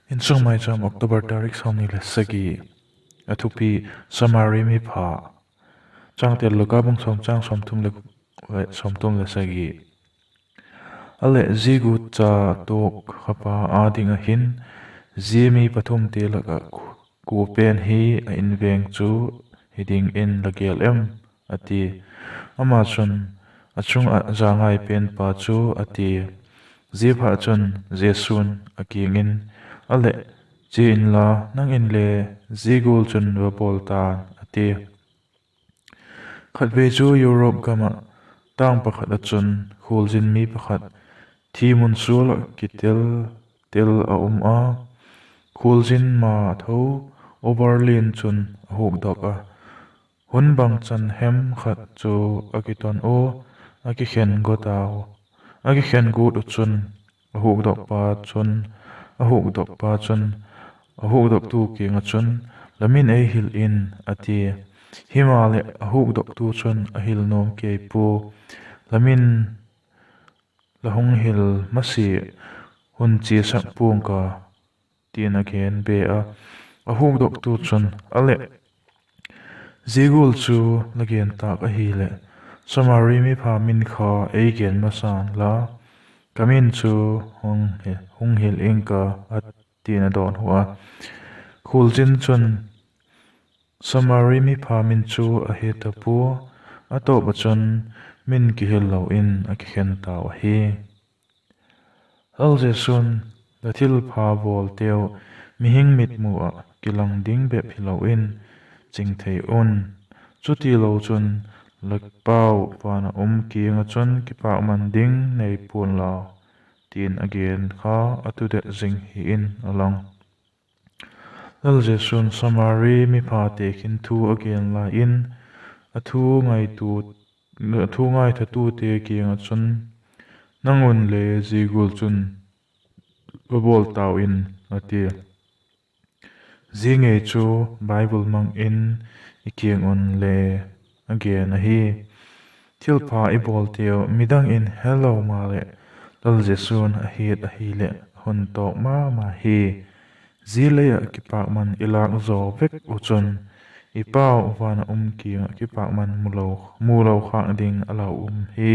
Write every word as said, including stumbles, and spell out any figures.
Insung Maicham, October tarik sawmni le sagi. A thupi: Samari mipha. Changtel: Luka bung sawm, chang sawmthum le, sawmthum le sagi. A leh zia gucha tuak khapa â ding ah hin, zia mi pathumte lak ah kua pen hi a inveng chu hi dingin la gêl em? a tia. Ama chun, A chung ah zangai penpa chu, a tia. Ziaphatchun, Jesu'n a kiang in, A leh, chia inla, nang inle zia gual chun va bawl ta'n, a tia. Khatvei chu Europe gam ah tâng pakhat ah chun khualzin mi pakhat thi mun sual ah kitel tel a um a, khualzin ma tho Oberlin chun a hukdok a. Hun bangchan hem khat chu a kiton ua, a kikhen got a, a kikhen gut uh chun, a hukdokpa chun, a hukdokpa chun, a hukdoktu kiang ah chun, La min ei hil in, a tia. Himaleh, a hukdoktu chun a hil nuam kei pua. La min la hung hil masia, hun chiasak pua'ng ka, ti'n a gen be a. A hukdoktu chun, A leh, zia gual chu la gen tâk ahileh, Samari mipha min kha ei gen masa'n la, ka min chu hung hil ing ka, a ti'n a dawnhu a. Khualzin chun Samari mipha min chu a he ta pua, a tawp ah chun min kihil lo in a kikhen tau ahi. Lal Jesu'n, La thilpha bawlteu mihing mitmu ah kilang ding bep hilo in ching thei un; chutilo chun la Pau van ah um kiang ah chun kipakman ding nei pua'n lau, ti'n a gen kha a tudet zing hi in a lang. Lal Jesu'n Samari miphate khin thu a gen lai in, a thu ngaithatute kiang ah chun, Nang unle zia gual chun va bawl tau in, a tia. Zia ngei chu Bible mang in i kiang un le a gen ahi. Thilpha i bawlteu midang in helo maleh, Lal Jesu'n a hiat ahileh a hun tawk ma ma hi. Zia lei ah kipakman i lâk zaw vek uh chun, i Pau van ah um kiang ah kipakman mu lo khâk ding a lau um hi.